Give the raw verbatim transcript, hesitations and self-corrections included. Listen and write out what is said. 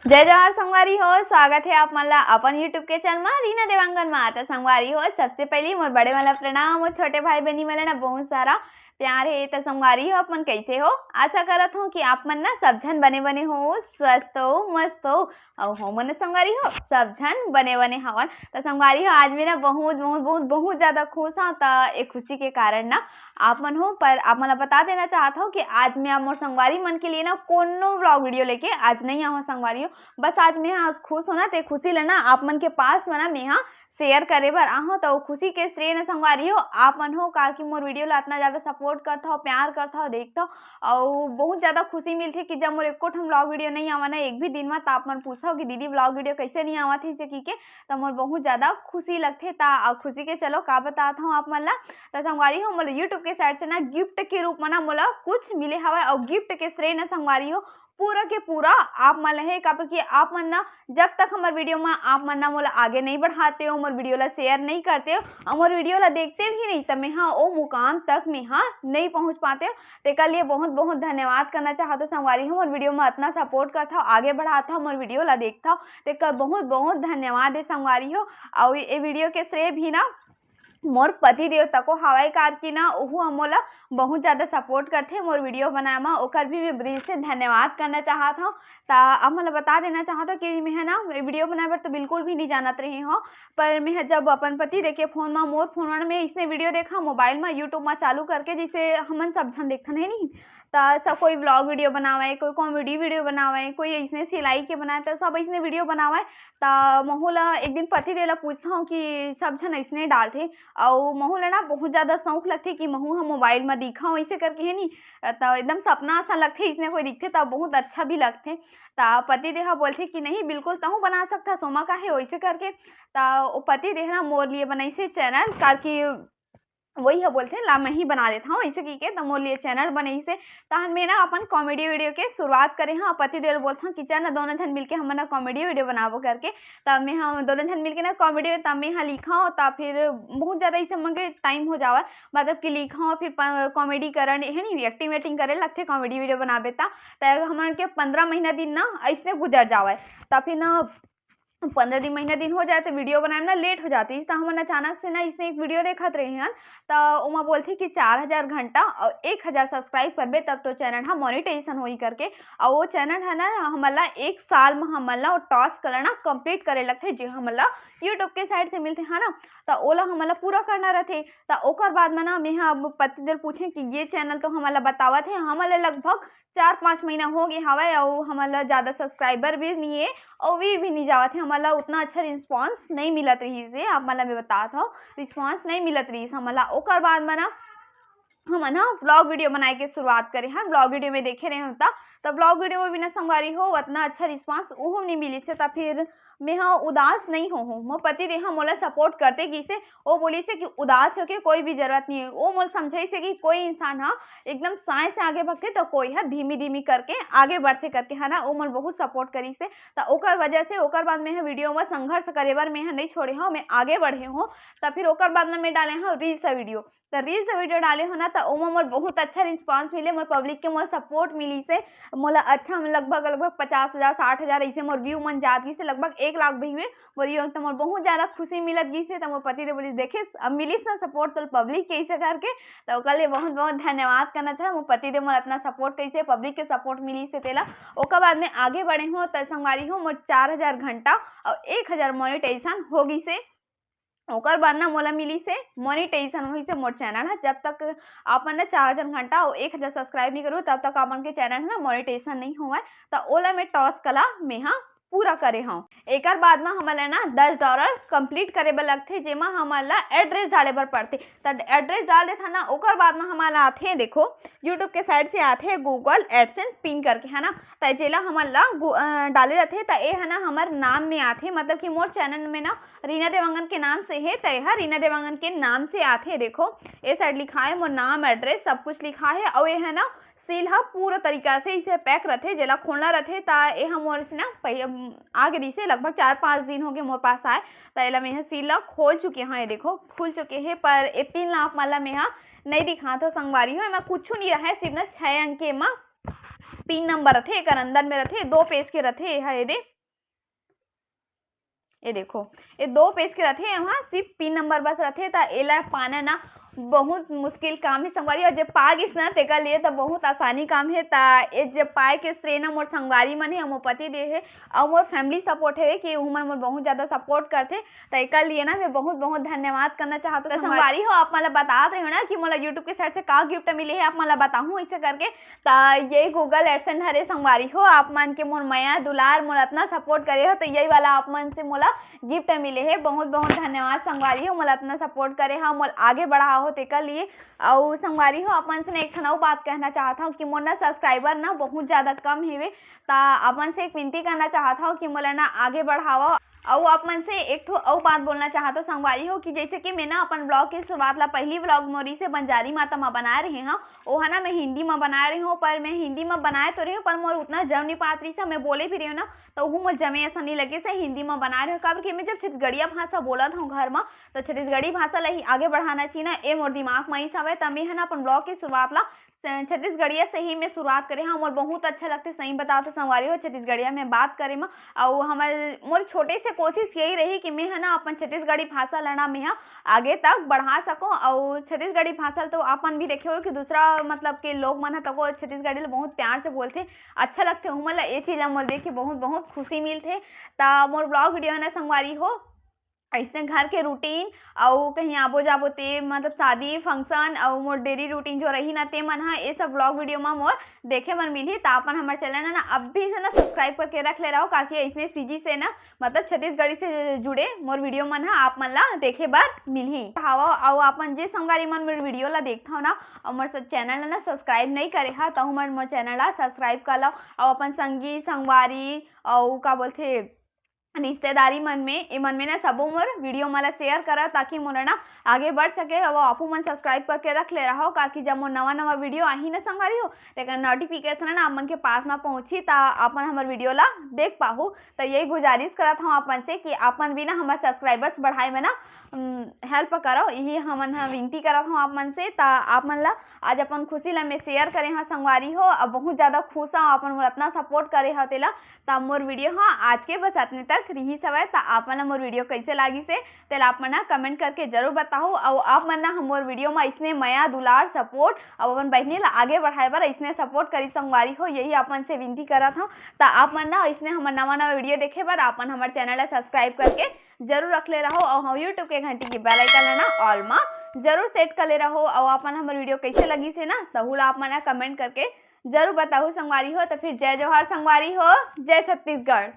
जय जोहार संगवारी हो, स्वागत हे आप मन ला अपन YouTube के चैनल मा रीना देवांगन मा। त संगवारी हो, सबसे पहली मोर बड़े मन ला प्रणाम, मोर छोटे भाई बहनी मन ला ना बहुत सारा प्यार हे। त संगवारी हो, आप मन कैसे हो? आशा करत हूँ कि आप मन ना सब झन बने बने हो, स्वस्थ हो, मस्त हो, अउ हो मन संगवारी हो, सब झन बने बने हवन। त संगवारी हो, आज मेरा बहुत बहुत बहुत बहुत ज्यादा खुश हूँ। त ए खुशी के कारण ना आप मन हो, पर आप मन ला बता देना चाहत हूँ कि आज मैं मोर संगवारी मन के लिए ना कोनो vlog video लेके आज नहीं आऊँ संगवारी हो। बस आज मैं आज खुश हूँ ना, ते खुशी ला ना आप मन के पास में ना मैं हा share करे बर आहूँ। त ओ खुशी के श्रेय ना संगवारी हो आप मन हो, काकि मोर video ला इतना ज्यादा support करथव, प्यार करथव, देखथव, अउ बहुत ज्यादा खुशी मिलथे कि जब मोर एको ठन vlog video नहीं आवा ना एक भी दिन मा, त आप मन पूछव कि दीदी vlog video कैसे नहीं आवत हे, इसे की के, त मोर बहुत ज्यादा खुशी लगथे। त अ, खुशी के चलो का बतात हूँ आप मन ला। त संगवारी हो, मोला YouTube के side से ना gift के रूप में ना मोला कुछ मिले हवय, अउ gift के श्रेय ना संगवारी हो पूरा के पूरा आप मन ला हे, काबर कि आप मन ना जब तक हमर video में आप मन ना मोला आगे नहीं बढ़ाते हो, मोर video ला share नहीं करते हो, अउ मोर video ला देखते भी नहीं, त मैं हा ओ मुकाम तक मैं हा नहीं पहुँच पाते हो। तेकर लिए बहुत बहुत धन्यवाद करना चाहत हूँ संगवारी हो, मोर video में इतना support करथव, आगे बढ़ाथव, मोर video ला देखथव, तेकर बहुत बहुत धन्यवाद हे संगवारी हो। अउ ये video के श्रेय भी ना मोर पति देव तको हवय, काकि ना ओहू ह मोला बहुत ज्यादा support करथे मोर video बनाए म, ओकर भी मैं दिल से धन्यवाद करना चाहत हूँ। त अब मोला बता देना चाहत हूँ कि मैं ह ना video बनाए बर तो बिल्कुल भी नहीं जानत रहे हूँ, पर मैं ह जब अपन पति देव के phone म, मोर phone म मैं इसने video देखा mobile म, YouTube म चालू करके, जैसे हमन सब झन देखथन है नहीं, त सब कोई vlog video बनावे, कोई comedy video बनावे, कोई इसने सिलाई के बनाए, त सब इसने video बनावे। त महू ला एक दिन पति देव ला पूछत हूँ कि सब झन इसने डालथे, अउ महू ला ना बहुत ज्यादा शौक लगथे कि महू ह mobile म दिखा वैसे करके है नी, त एकदम सपना असन लगथे, इसने कोई दिखथे त बहुत अच्छा भी लगथे। त पति देव ह बोलथे कि नहीं, बिल्कुल तहूँ बना सकथस, ओमा का हे वैसे करके। त ओ पति देव ना मोर लिए बनाइसे channel, काकि वही ह बोलथे ला मैं ही बना लेता हूँ ऐसे की के, त मोर लिए channel बनाइसे। तहन मैं ना अपन comedy video के शुरुआत करे हाँ, पति देव बोलत हूँ कि चल ना दोनों झन मिलके हमन ना comedy video बनाबो करके। त मैं हम दोनों झन मिलके ना comedy, त मैं हा लिखा हूँ, त फिर बहुत ज्यादा इसे मन के time हो जावा, मतलब कि लिखा हूँ, फिर comedy करन है नहीं, acting वैक्टिंग करे लगथे comedy video बनाबे त, त हमन के पंद्रह महीना दिन ना ऐसने गुजर जावा। त फिर ना पंद्रह दिन, महीना दिन हो जाए त video बनाए में ना late हो जाती। त हमन अचानक से ना इसने एक video देखत रहे हन, त ओमा बोलथे कि चार हजार घंटा अउ एक हजार subscribe करबे तब तो channel ह monetization होही करके। अउ वो channel ह ना हमन ला एक साल म हमन ला वो task ला ना complete करे लगथे, जे हमन ला YouTube के side से मिलथे है ना, त ओला हमन ला पूरा करना रथे। त ओकर बाद म ना मेहा अब पति देव पूछे कि ये channel तो हमन ला बतावत हे, हमन ला लगभग चार पाँच महीना हो गए हवय अउ हमन ला ज्यादा subscriber भी नहीं है अउ view भी नहीं जावत है, हमन ला उतना अच्छा response नहीं मिलत रहिस हे। आप मन ला मैं बतात हूँ, response नहीं मिलत रहिस हमन ला। ओकर बाद म ना हमन ह vlog video बनाए के शुरुआत करे हन। Vlog video में देखे रहे हो त, त vlog video में बिना संगवारी हो उतना अच्छा response उहू नहीं मिलिस हे। त फिर मैं ह उदास नहीं हो हूँ, मोर पति देव ह मोला support करते गिसे। वो बोलिस हे कि उदास होके कोई भी जरूरत नहीं है। वो मोला समझाइस हे कि कोई इंसान ह एकदम साय से आगे बढ़थे तो कोई ह धीमी धीमी करके आगे बढ़थे करके है ना, वो मोला बहुत support करिस हे। त ओकर वजह से ओकर बाद मैं ह video में संघर्ष करे बर मैं ह नहीं छोड़े हूँ, मैं आगे बढ़े हूँ। त फिर ओकर बाद ना मैं डाले हूँ reels video। त reels video डाले हो ना, त ओमा मोर बहुत अच्छा response मिले, मोर public के मोर support मिलिस हे, मोला अच्छा लगभग लगभग पचास हजार, साठ हजार ऐसे मोर view मन जात गिस हे, लगभग एक लाख भी हुए मोर view, त मोर बहुत ज्यादा खुशी मिलत गिस हे। त मोर पति देव बोलिस, "देखे अब मिलिस ना support तोर public के ऐसे करके।" त ओकर लिए बहुत बहुत धन्यवाद करना था, मोर पति देव मोर इतना support कइसे public के support मिलिस हे तेला। ओकर बाद में आगे बढ़े हो त संगवारी हो, मोर चार हजार घंटा अउ एक हजार monetization हो गिस हे। ओकर बाद ना मोला मिलिस हे monetization, वही से मोर channel ह जब तक आप मन ना चार हजार घंटा अउ एक हजार subscribe नहीं करो, तब तक आप मन के channel ह ना monetization नहीं होवय। त ओला मैं task ला मैं ह पूरा करे हूँ। एकर बाद म हमन ला ना दस dollar complete करे बर लगथे, जेमा हमन ला address डाले बर पड़थे। त address डाल देथन ना, ओकर बाद म हमन ला आथे, देखो YouTube के side से आथे Google AdSense pin करके, है ना। त जेला हमन ला गु-, अ, डाले रथे, त ए ह ना हमर नाम में आथे, मतलब कि मोर channel में ना रीना देवांगन के नाम से हे, त ए ह रीना देवांगन के नाम से आथे। देखो ए side लिखा हे मोर नाम, address सब कुछ लिखा हे, अउ ए ह ना seal ह पूरा तरीका से इसे pack रथे, जेला खोलना रथे। त ए ह मोर से ना पहि-, अम, आगे रिसे लगभग चार पाँच दिन हो गए मोर पास आए, त एला मैं ह seal ला खोल चुके हूँ। ये देखो खुल चुके हे, पर ए pin ला आप मन ला मैं ह नहीं दिखात हो संगवारी हो, एमा कुछ नहीं रहे, सिर्फ ना छह अंक के एमा पिन नंबर रथे, एकर अंदर में रथे, दो पेज के रथे, एहा, ये दे, ये देखो, ये दो पेज के रथे, एमा सिर्फ पिन नंबर बस रथे, त एला पाना ना बहुत मुश्किल काम हे संगवारी, और जब पा गिस ना, तेकर लिए त बहुत आसानी काम हे। त ये जब पाए के श्रेय ना मोर संगवारी मन हे, मोर पति देव हे, और मोर family support हे कि उमन मोर बहुत ज्यादा support करथे। त एकर लिए ना मैं बहुत बहुत धन्यवाद करना चाहत हूँ। त संगवारी हो, आप मन ला बतात रहे हो ना कि मोला YouTube के side से का gift मिले हे, आप मन ला बताहूँ ऐसे करके। त ये Google AdSense हरे संगवारी हो, आप मन के मोर मया दुलार, मोला इतना support करे हो, त यही वाला आप मन से मोला gift मिले हे। बहुत बहुत धन्यवाद संगवारी हो, मोला इतना support करे हो, मोला आगे बढ़ाओ हो तेकर लिए। अउ संगवारी हो, आप मन से ना एक ठन अउ बात कहना चाहत हूँ कि मोर ना subscriber ना बहुत ज्यादा कम हेवे, त आप मन से एक विनती करना चाहत हूँ कि मोला ना आगे बढ़ाओ। अउ आप मन से एक ठो अउ बात बोलना चाहत हूँ संगवारी हो कि जैसे कि मैं ना अपन vlog के शुरुआत ला पहली vlog मोरी से बंजारी माता मा बनाए रहे हूँ, ओहा ना मैं हिंदी मा बनाए रहे हूँ, पर मैं हिंदी मा बनाए तो रहे हूँ, पर मोर उतना जम नहीं पात रही से, मैं बोले भी रही हूँ ना, तो वो मोर जमे ऐसा नहीं लगे से हिंदी मा बनाए रहे हूँ, काबर कि मैं जब छत्तीसगढ़िया भाषा बोलत हूँ घर मा, तो छत्तीसगढ़ी भाषा ला ही आगे बढ़ाना चाहिए ना, ए मोर दिमाग मा ही सब है। त मैं है ना अपन vlog के शुरुआत ला स-, छत्तीसगढ़िया से ही मैं शुरुआत करे हूँ। मोर बहुत अच्छा लगथे, सही बताओ तो संगवारी हो, छत्तीसगढ़िया में बात करे मा। अउ हमर, मोर छोटे से कोशिश यही रही कि मैं है ना अपन छत्तीसगढ़ी भाषा ला ना मैं हा आगे तक बढ़ा सकूँ। अउ छत्तीसगढ़ी भाषा तो अपन भी देखे हो कि दूसरा मतलब के लोग मन ह तको छत्तीसगढ़ी ला बहुत प्यार से बोलथे, अच्छा लगथे। उमन ला ये चीज ला मोर देख के बहुत बहुत खुशी मिलथे। त मोर vlog video है ना संगवारी हो, अइसने घर के routine अउ कहीं आबो जाबो ते मतलब शादी function अउ मोर daily routine जो रही ना ते मन ह ए सब vlog video मा मोर देखे बर मिलही। त अपन हमर channel ना अभी से ना subscribe करके रख ले रहो, काकि अइसने चीजी से ना मतलब छत्तीसगढ़ी से जुड़े मोर video मन ह आप मन ला देखे बर मिलही। हवा अउ अपन जे संगवारी मन मोर video ला देखथव ना अउ मोर स-, channel ला ना subscribe नहीं करे हा, तहु मन मोर channel ला subscribe कर लव अउ अपन संगी संगवारी अउ का बोलथे रिश्तेदारी मन में, ए मन में ना सबो मोर video मन ला share करा, ताकि मोला ना आगे बढ़ सके। अउ आपू मन subscribe करके रख ले रहो, काकि जब मोर नवा नवा video आही ना संगवारी हो, तेकर notification ना आप मन के पास मा पहुंची, त आप मन हमर video ला देख पाहू। त यही गुजारिश करत हूँ आप मन से कि आप मन भी ना हमर subscribers बढ़ाए में ना, उम, help करो, यही हमन ह विनती करत हूँ आप मन से। त आप मन ला आज अपन खुशी ला मैं share करे हूँ संगवारी हो, अब बहुत ज्यादा खुश हूँ आप मन मोर इतना support करे हो तेला। त मोर video ह आज के बस अतने तक रिहिस हवय। त आप मन ला मोर video कइसे लागिस हे, तेला आप मन ह comment करके जरूर बताहू। अउ आप मन ना मोर video म अइसने मया, दुलार, support अउ अपन बहिनी ला आगे बढ़ाए बर अइसने support करी संगवारी हो, यही आप मन से विनती करत हूँ। त आप मन ना अइसने हमर नवा नवा video देखे बर आप मन हमर channel ला subscribe करके जरूर रख ले रहो, अउ हाँ, YouTube के घंटी के bell icon ला ना all म जरूर set कर ले रहो। अउ आप मन हमर video कइसे लगिस हे ना, तहू ला आप मन ह comment करके जरूर बताहू संगवारी हो। त फिर जय जोहार संगवारी हो, जय छत्तीसगढ़।